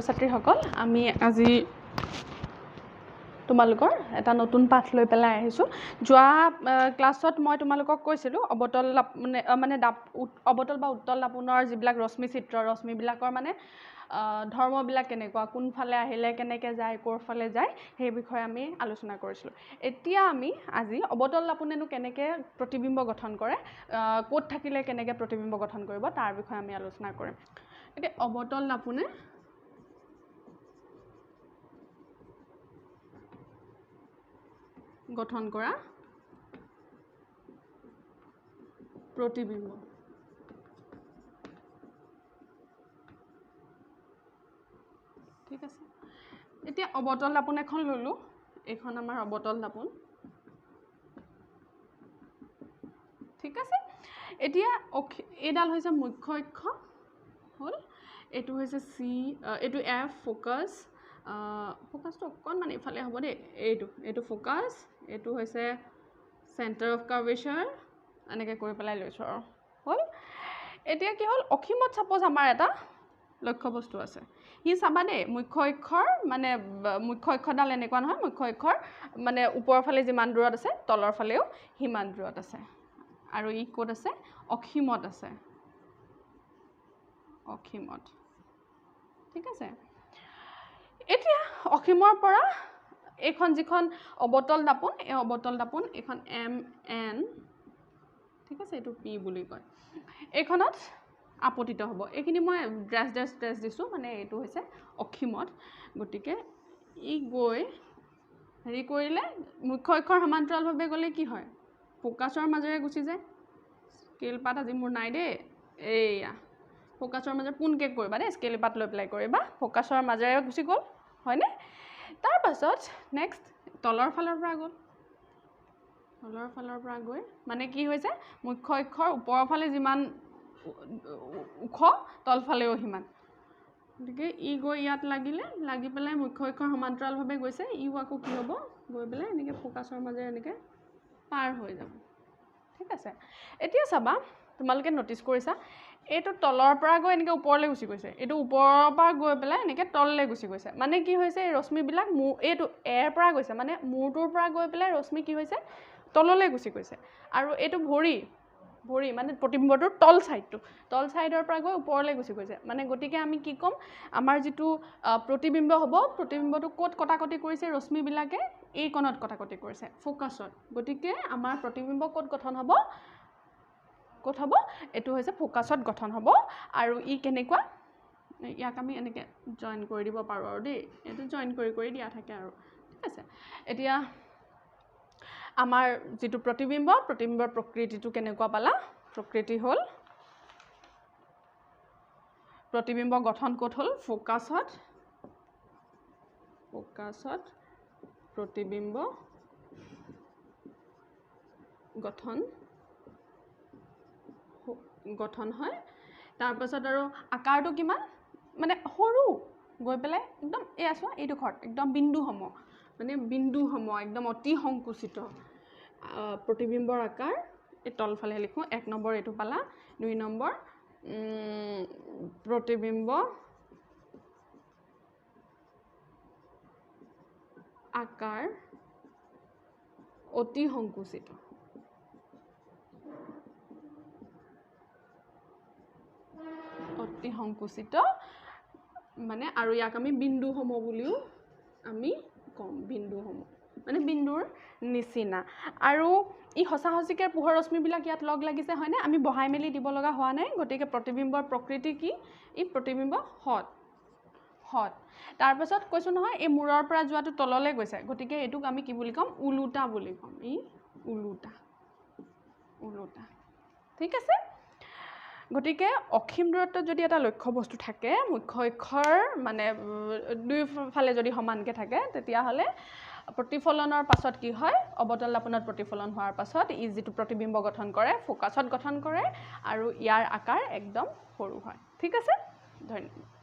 ছাত্ৰীসকল, আমি আজি তোমালোকৰ এটা নতুন পাঠ লৈ পেলাই আহিছোঁ। যোৱা ক্লাছত মই তোমালোকক কৈছিলোঁ অৱতল মানে মানে দাপ অৱতল বা উত্তল দাপোনৰ যিবিলাক ৰশ্মি চিত্ৰ, ৰশ্মিবিলাকৰ মানে ধৰ্মবিলাক কেনেকুৱা, কোনফালে আহিলে কেনেকৈ যায়, ক'ৰফালে যায়, সেই বিষয়ে আমি আলোচনা কৰিছিলোঁ। এতিয়া আমি আজি অৱতল দাপোনেনো কেনেকৈ প্ৰতিবিম্ব গঠন কৰে, ক'ত থাকিলে কেনেকৈ প্ৰতিবিম্ব গঠন কৰিব, তাৰ বিষয়ে আমি আলোচনা কৰিম। এতিয়া অৱতল দাপোনে গঠন কৰা প্ৰতিবিম্ব। ঠিক আছে, এতিয়া অৱতল দাপোন এখন ল'লোঁ, এইখন আমাৰ অৱতল দাপোন। ঠিক আছে, এতিয়া এইডাল হৈছে মুখ্য অক্ষ হ'ল, এইটো হৈছে চি, এইটো এফ ফ'কাছ, ফ'কাছটো অকণমান এইফালে হ'ব দেই, এইটো ফ'কাছ, এইটো হৈছে চেণ্টাৰ অফ কাৰ্ভেচাৰ, এনেকৈ কৰি পেলাই লৈছোঁ আৰু হ'ল। এতিয়া কি হ'ল, অসীমত ছাপ'জ আমাৰ এটা লক্ষ্যবস্তু আছে, সি চাবা দেই মুখ্য অক্ষৰ মানে মুখ্য অক্ষডাল এনেকুৱা নহয়, মুখ্য অক্ষৰ মানে ওপৰৰ ফালে যিমান দূৰত আছে তলৰ ফালেও সিমান দূৰত আছে, আৰু ই ক'ত আছে, অসীমত আছে, অসীমত। ঠিক আছে, এতিয়া অসীমৰ পৰা এইখন যিখন অৱতল দাপোন, এই অৱতল দাপোন এইখন এম এন, ঠিক আছে, এইটো পি বুলি কয়, এইখনত আপতিত হ'ব। এইখিনি মই ড্ৰেছ ড্ৰেছ ড্ৰেছ দিছোঁ, মানে এইটো হৈছে অসীমত, গতিকে ই গৈ হেৰি কৰিলে মুখ্য অক্ষৰ সমান্তৰালভাৱে গ'লে কি হয়, ফ'কাছৰ মাজেৰে গুচি যায়। স্কেল পাত আজি মোৰ নাই দেই, এইয়া ফ'কাছৰ মাজেৰে পোনকৈ কৰিবা দেই, স্কেল পাত লৈ পেলাই কৰিবা, ফ'কাছৰ মাজেৰে গুচি গ'ল হয়নে। তাৰপাছত নেক্সট তলৰ ফালৰ পৰা গ'ল, তলৰ ফালৰ পৰা গৈ মানে কি হৈছে, মুখ্য অক্ষৰ ওপৰৰ ফালে যিমান ওখ তলফালেও সিমান, গতিকে ই গৈ ইয়াত লাগিলে, লাগি পেলাই মুখ্য অক্ষৰ সমান্তৰালভাৱে গৈছে, ইও আকৌ কি হ'ব, গৈ পেলাই এনেকৈ ফ'কাছৰ মাজেৰে এনেকৈ পাৰ হৈ যাব। ঠিক আছে, এতিয়া চাবা তোমালোকে ন'টিছ কৰিছা, এইটো তলৰ পৰা গৈ এনেকৈ ওপৰলৈ গুচি গৈছে, এইটো ওপৰৰ পৰা গৈ পেলাই এনেকৈ তললৈ গুচি গৈছে, মানে কি হৈছে, এই ৰশ্মিবিলাক মূৰ এইটো এৰ পৰা গৈছে, মানে মূৰটোৰ পৰা গৈ পেলাই ৰশ্মি কি হৈছে, তললৈ গুচি গৈছে, আৰু এইটো ভৰি ভৰি মানে প্ৰতিবিম্বটোৰ তল ছাইডটো, তল ছাইডৰ পৰা গৈ ওপৰলৈ গুচি গৈছে, মানে গতিকে আমি কি ক'ম, আমাৰ যিটো প্ৰতিবিম্ব হ'ব, প্ৰতিবিম্বটো ক'ত কটাকটি কৰিছে, ৰশ্মিবিলাকে এই কণত কটাকটি কৰিছে, ফ'কাছত, গতিকে আমাৰ প্ৰতিবিম্ব ক'ত গঠন হ'ব, ক'ত হ'ব, এইটো হৈছে ফ'কাছত গঠন হ'ব। আৰু ই কেনেকুৱা, ইয়াক আমি এনেকৈ জইন কৰি দিব পাৰোঁ আৰু দেই, এইটো জইন কৰি কৰি দিয়া থাকে আৰু। ঠিক আছে, এতিয়া আমাৰ যিটো প্ৰতিবিম্ব, প্ৰতিবিম্বৰ প্ৰকৃতিটো কেনেকুৱা পালা, প্ৰকৃতি হ'ল প্ৰতিবিম্ব গঠন ক'ত হ'ল, ফ'কাছত, ফ'কাছত প্ৰতিবিম্ব গঠন গঠন হয়। তাৰপাছত আৰু আকাৰটো কিমান, মানে সৰু গৈ পেলাই একদম এয়া চোৱা এইডোখৰত একদম বিন্দুসম, মানে বিন্দুসম একদম অতি সংকুচিত প্ৰতিবিম্বৰ আকাৰ। এই তলফালে লিখোঁ, 1 নম্বৰ এইটো পালা, 2 নম্বৰ প্ৰতিবিম্ব আকাৰ অতি সংকুচিত, অতি সংকুচিত মানে, আৰু ইয়াক আমি বিন্দুসম বুলিও আমি ক'ম, বিন্দুসম মানে বিন্দুৰ নিচিনা। আৰু ই সঁচা সঁচিকৈ পোহৰ ৰশ্মিবিলাক ইয়াত লগ লাগিছে হয়নে, আমি বহাই মেলি দিব লগা হোৱা নাই, গতিকে প্ৰতিবিম্বৰ প্ৰকৃতি কি, ই প্ৰতিবিম্ব সৎ সৎ। তাৰপাছত কৈছোঁ নহয়, এই মূৰৰ পৰা যোৱাটো তললৈ গৈছে, গতিকে এইটোক আমি কি বুলি ক'ম, ওলোটা বুলি ক'ম, ই ওলোটা, ওলোটা। ঠিক আছে, গতিকে অসীম দূৰত্বত যদি এটা লক্ষ্যবস্তু থাকে, মুখ্য অক্ষৰ মানে দুয়োফালে যদি সমানকৈ থাকে, তেতিয়াহ'লে প্ৰতিফলনৰ পাছত কি হয়, অৱতল দাপোনত প্ৰতিফলন হোৱাৰ পাছত ই যিটো প্ৰতিবিম্ব গঠন কৰে, ফ'কাছত গঠন কৰে, আৰু ইয়াৰ আকাৰ একদম সৰু হয়। ঠিক আছে, ধন্যবাদ।